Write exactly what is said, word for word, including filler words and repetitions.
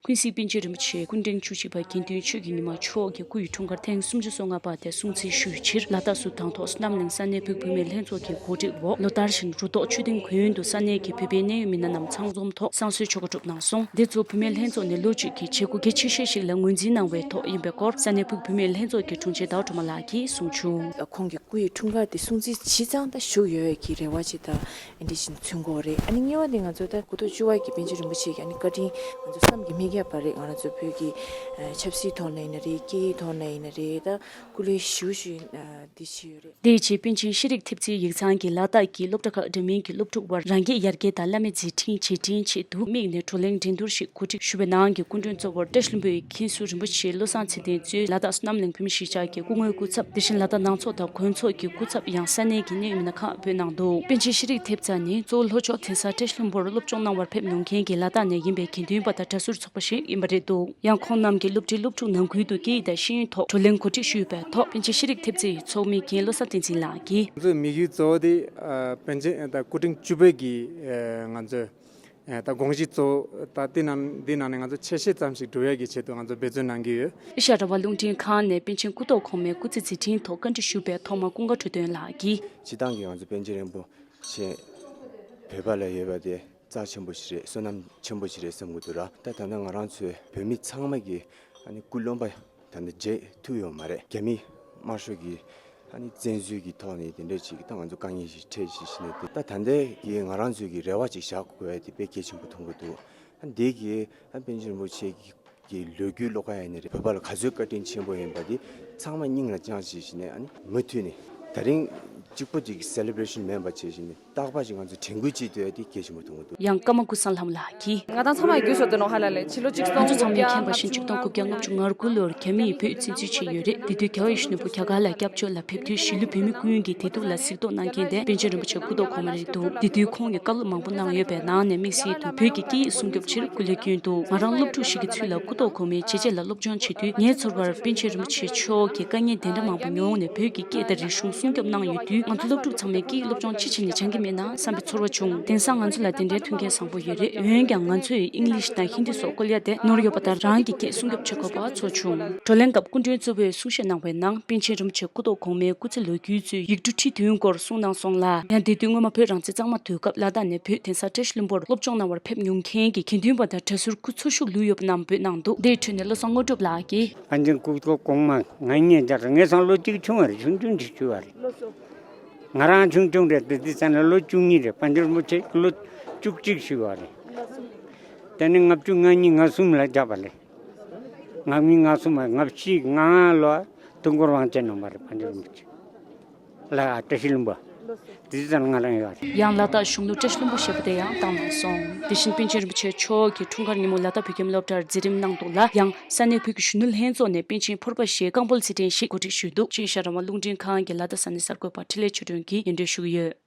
ཀུན་གཟིགས་པཎ་ཆེན་རིན་པོ་ཆེ་སྐུ་ཕྲེང་བཅུ་གཅིག་པ་དགེ་འདུན་ཆོས་ཀྱི་ཉི་མ་མཆོག་གི་སྐུ་ཡི་འཁྲུངས་སྐར་ཐེངས་སུམ་ཅུ་སོ་ལྔ་པ་དེ་སྲུང་བརྩི་ཞུ་ཕྱིར་ལ་དྭགས་སུ་དང་ཐོག་བསོད་ནམས་གླིང་ས་གནས་བོད་བུད་མེད་ལྷན་ཚོགས་ཀྱི་གོ་སྒྲིག་འོག་ལོ་ལྟར་བཞིན་རུ་ཐོག་མཆོད་རྟེན་གུན་དུ་ས་གནས་ཀྱི་བོད་པའི་གནད་ཡོད་མི་སྣ་རྣམས་ཚང་འཛོམས་ཐོག་བསང་གསོལ་ཆོ་ག་གྲུབ་གནང་སོང་། འདི་ཚོ་བུད་མེད་ལྷན་ཚོགས་ནས་ལོ་གཅིག་གི་བྱེད་སྒོ་གལ་ཆེ་ཤོས་ཤིག་ལ་ངོས་འཛིན་གནང་བའི་ཐོག་ཡིན་པའི་སྐོར་ས་གནས་བོད་བུད་མེད་ལྷན་ཚོགས་ཀྱི་དྲུང་ཆེ་ཟླ་བ་སྒྲོལ་མ་ལགས་ཀྱིས་གསུངས་བྱུང་། ཁོང་གི་སྐུ་ཡི་འཁྲུངས་སྐར་དེ་སྲུང་བརྩི་བྱས་ཙང་ད་བཞུགས་ཡོད་ཀྱི་རེ་བ་ཅིག་དང་། ཨ་འདི་བཞིན་མཚོན་གྱི་ཡོད་རེད། ཨ་ནི་གཉིས་པ་དེ་ང་ཚོ་ད་སྐུ་ཐོག་བཅུ་པ་གི་པཎ་ཆེན་རིན་པོ་ཆེ་གི་ཨ་ནི་བཀའ་དྲིན་ང་ཚོ་བསམ་གྱིས་མི་ཁྱབ་པ་རེད། ང་རང་ཚོ་བོད་ཀྱི་ཨ་ཆབ་སྲིད་ཐོག་ནས་ཡིན་ན་རེད། སྐད་ཡིག་ཐོག་ནས་ཡིན་ན་རེད། ད་སྐུ་ལས་ཞེ་པོ་ཞིག་ཨ་འདི་བྱས་ཡོད་རེད། དེའི་རྗེས་པཎ་ཆེན་ཤེས་རིག་ཐེབས་རྩའི་ཡིག་ཚང་གིས་ལ་དྭགས་ཀྱི་སློབ་གྲྭ་ཁག་འདྲ་མིན་གྱི་སློབ་ཕྲུག་དབར་རང་སྐད་ཡར་རྒྱས་དང་བླ་མའི་མཛད་འཕྲིན་རྗེས་དྲན་ཆེད་དུ་དམིགས་ནས་བགྲོ་གླེང་འགྲན་བསྡུར་ཞིག་གོ་སྒྲིག་ཞུས་པའི་ནང་གི་སྐུ་མགྲོན་གཙོ་བོར་བཀྲ་ཤིས་ལྷུན་པོའི་མཁན་ཟུར་རིན་པོ་ཆེ་བློ་བཟང་ཚེ་བརྟན་གཙོས་ལ་དྭགས་བསོད་ནམས་གླིང་བོད་མི་གཞིས་ཆགས་ཀྱི་སྐུ་ངོའི་སྐུ་ཚབ། དེ་བཞིན་ལ་དྭགས་ནང་ཚོགས་དང་གོང་ཚོགས་ཀྱི་སྐུ་ཚབ་ཡང་ས་གནས་ཀྱི་གནད་ཡོད་མི་སྣ་ཁག་ཕེབས་གནང་འདུག་པཎ་ཆེན་ཤེས་རིག་ཐེབས་རྩ་ནི་གཙོ་བོ་ལྷོ་ཕྱོགས་གདན་ས་བཀྲ་ཤིས་ལྷུན་པོར་སློབ་སྦྱོང་གནང་བར་ཕེབས་མྱོང་མཁན་གྱི་ལ་དྭགས་ནས་ཡིན་པའི་དགེ་འདུན་པ་དང་གྲྭ་ཟུར་ཚོགས་པ་ཞིག་ཡིན་པ་རེད་འདུག་ཡང་ཁོང་རྣམས་ཀྱིས་སློབ་གྲྭའི་སློབ་ཕྲུག་ནང་ཁུལ་དུ་སྐད་ཡིག་དང་ཤེས་ཡོན་ཐོག་བགྲོ་གླེང་གོ་སྒྲིག་ཞུས་པའི་ཐོག་པཎ་ཆེན་ཤེས་རིག་ཐེབས་རྩའི་ཚོགས་མི་རྒན་བློ་བཟང་བསྟན་འཛིན་ལགས་ཀྱིས། ང་ཚོའི་དམིགས་ཡུལ་གཙོ་བོ་དེ་ཨ་པཎ་ཆེན་ད་སྐུ་ཕྲེང་བཅུ་པའི་གི་ཨ་ང་ཚོའི་ཨ་ད་དགོངས་གཞི་གཙོ་བོ་ད་དེ་ནང་འདི་ནང་ནས་ང་ཚོ་ཆེ་ཤོས་ཙམ་ཞིག་སྒྲུབ་ཡས་ཀྱི་ཆེད་དུ་ང་ཚོ་འབད་བརྩོན་གནང་གི་ཡོད། ཨེ་ཤ་ཡ་རང་དབང་རླུང་འཕྲིན་ཁང་ནས་པཎ་ཆེན་སྐུ་ཐོག་གོང་མའི་སྐུ་ཚེ་མཛད་འཕྲིན་ཐོག་བཀའ་འདྲི་ཞུས་པའི་ཐོག་མར་ཀུན་དགའ་འཕྲོད་བསྟེན་ལགས་ཀྱིས། སྤྱིར་བཏང་གི་ང་ཚོ་པཎ་ཆེན་རིན་པོ་ཆེ་བོད་པ་ལ་ཡོད་པ་དེ་རྩ་ཆེན་པོ་ཞིག་རེད། བསོད་ནམས་ཆེན་པོ་ཞིག་རེད་བསམ་གྱི་འདུག་ར། ད་ད་ལྟ་ང་རང་ཚོའི་བོད་མི་ཚང་མ་གི་ཨ་ནི་སྐུ་རློན་པ་ད་ལྟ་མཇལ་ཐུབ་ཡོད་མ་རེད། རྒྱ་མི་དམར་ཤོག་གི་ཨ་ནི་བཙན་འཛུལ་གྱི་ཐོག་ནས་དེ་འདྲ་ཅིག་ད་ང་ཚོ་དཀའ་ངལ་ཞིག་འཕྲད་ཞིག་ཞིག་ནས་དེ་ད་ད་ལྟའི་གི་ང་རང་ཚོའི་གི་རེ་བ་ཅིག་བཞག་དགོས་ཡ་དེ་དཔེ་གལ་ཆེན་པོ་མཐོང་གི་འདུག་ཨ་འདི་གི་ཨ་པཎ་ཆེན་རིན་པོ་ཆེ་གི་གི་ལོ་རྒྱུས་ཀློག་ཡ་ཡིན་ན་རེད། བོད་པ་ལ་ག་ཚོད་བཀའ་དྲིན་ཆེན་པོ་ཡིན་པ་དེ་ཚང་མ་སྙིང་ལ་བཅངས་བྱས་ཞིག་ནས་ཨ་ནི་མུ་མཐུད་ནས་ད་རིང་གཅིག་པོ་ཅིག་སེ་ལེ་བྷ་རེ་ཤན་མིན་པ་བྱས་ཞིག་ནས། རྟག་པར་ཞིག་ང་ཚོ་དྲན་སྐུལ་བྱེད་འདོད་དེ་གལ་ཆེན་པོ་མཐོང་གི་འདུག་ཡང་ཀརྨ་ཀུན་བཟང་ལྷ་མོ་ལགས་ཀྱིས། ང་དང་ཚང་མ་རྒྱུས་ཡོད་དོ་ནོ་ཧ་ལ་ལས་ཕྱི་ལོ་གཅིག་སྟོང་ང་ཚོ་ཚང་མས་མཁྱེན་པ་བཞིན་གཅིག་སྟོང་དགུ་བརྒྱ་ལྔ་བཅུ་ང་དགུ་ལོར་རྒྱ་མིས་བོད་བཙན་འཛུལ་བྱས་ཡོད་རེད། དེ་དུས་རྒྱལ་བ་ཡིད་བཞིན་ནོར་བུ་རྒྱ་གར་ལ་སྐྱབས་བཅོལ་ལ་ཕེབས་དུས་གཞིས་ལུས་བོད་མི་ཀུན་གྱིས་བདེ་སྡུག་ལ་གཟིགས་རྟོག་གནང་མཁན་དེ་པཎ་ཆེན་རིན་པོ་ཆེ་སྐུ་ཐོག་གོང་མ་རེད་འདུག་དེ་དུས་ཁོང་གིས་བཀའ་སློབ་མང་པོ་གནང་ཡོད་པའི་ནང་ནས་དམིགས་བསལ་དུ་བོད་ཀྱི་སྐད་ཡིག་སྲུང་སྐྱོབ་ཕྱིར་སྐུ་ལས་བསྐྱོན་འདུག་ང་རང་སློབ་ཕྲུག་ཞིག་གི་ཚུལ་ལ་སྐུ་ཐོག་གོང་མའི་བྱས་རྗེས་ལ་སློབ་སྦྱོང་བྱེད་དུས་ངའི་ཚོར་བར་པཎ་ཆེན་རིན་པོ་ཆེ་མཆོག་གིས་དཀའ་ངལ་དེ་འདྲ་མང་པོ་མྱོང་ནས་བོད་ཀྱི་སྐད་དང་རིག་གཞུང་སྲུང་སྐྱོབ་གནང་ཡོད་དུས་ང་ཚོ་སློབ་ཕྲུག་ཚང་མས་སྐད་ཡིག་སློབ་སྦྱོང་ཅི་བྱས་ནས་སྦྱང་གི་མེད་ན་བསམ་པའི་ཚོར་བ་བྱུང་། དེང་སང་ང་ཚོ་ལ་དེ་འདྲའི་མཐུན་རྐྱེན་བཟང་པོ་ཡོད་རེད། འོན་ཀྱང་ང་ཚོས་ཨིང་ལིཤ་དང་ཧིན་དི་སོགས་བཀོལ་ཡ་དེ་ནོར་ཡོད་པ་དང་རང་གི་སྐད་སྲུང་སྐྱོབ་བྱེད་དགོས་པ་ཚོར་བྱུང་། བགྲོ་གླེང་སྐབས་སྐུ་མགྲོན་གཙོ་བོས་གསུང་བཤད་གནང་བའི་ནང་པཎ་ཆེན་རིན་པོ་ཆེ་སྐུ་ཐོག་གོང་མའི་སྐུ་ཚེ་ལོ་རྒྱུས་གཙོས་ཡིག་འབྲུ་ཁྲི་བདུན་སྐོར་གསུངས་གནང་སོང་ལ། ཡང་དེ་དུས་སྔོན་མ་བོད་རང་བཙན་གཙང་མ་དུས་སྐབས་ལ་དྭགས་ནས་བོད་གདན་ས་བཀྲ་ཤིས་ལྷུན་པོར་སློབ་སྦྱོང་གནང་བར་ཕེབས་མྱོང་མཁན་གྱི་དགེ་འདུན་པ་དང་གྲྭ་ཟུར་སྐུ་འཚོ་བཞུགས་ལུས་ཡོད་པ་རྣམས་འབོད་གནང་འདུག་དེའི་ཁྲོད་ནས་བློ་བཟང་དངོས་གྲུབ་ལགས་ཀྱིས། པཎ་ཆེན་སྐུ་ཐོག་གོང་མ་ང་གཉིས་སྦྱར་ངས་སང་ལོ་གཅིག་ཆུང་བ་རེད། ཆུང་ཆུང་ཅིག་ཆུང་བ་རེད། ང་རང་ཆུང་ཆུང་རེད་དེ་དེ་ཙམ་ལ་ལོ་བཅུ་གཉིས་རེད། པཎ་ཆེན་རིན་པོ་ཆེ་ལོ་བཅུ་གཅིག་ཞིག་བ་རེད། དེ་ནས་ལྔ་བཅུ་ང་གཉིས་ང་གསུམ་ལ་སྦྱར་བ་ལས། ང་གཉིས་ང་གསུམ་ལ་ལྔ་བཅུ་ང་ལྔ་ལོ་དུས་འཁོར་དབང་ཆེན་གནང་བ་རེད། པཎ་ཆེན་རིན་པོ་ཆེ་ལ་བཀྲ་ཤིས་ལྷུན་པོ་དེ་ཙམ་ང་རང་ཡོད་རེད། ཡང་ལ་དྭགས་གཞོན་ནུ་བཀྲ་ཤིས་ལྷུན་པོ་ཞེས་པ་དེ་ཡང་བཏང་གནང་སོང་། དེ་བཞིན་པཎ་ཆེན་རིན་པོ་ཆེ་མཆོག་གི་འཁྲུངས་སྐར་ཉིན་མོ་ལ་དྭགས་བོད་ཁྱིམ་སློབ་གྲྭར་མཛད་རིམ་གནང་འདུག་ལ། ཡང་ས་གནས་བོད་ཀྱི་གཞོན་ནུ་ལྷན་ཚོགས་ནས་པཎ་ཆེན་ཕོར་པ་ཞེས་རྐང་སྤོལ་རྩེད་འགྲན་ཞིག་གོ་སྒྲིག་ཞུས་འདུག་ཅེས་ཨེ་ཤ་ཡ་རང་དབང་རླུང་འཕྲིན་ཁང་གི་ལ་དྭགས་ས་གནས་གསར་འགོད་པ་འཕྲིན་ལས་ཆོས་སྒྲོན་གྱིས་སྙན་སྒྲོན་ཞུ་གི་ཡོད།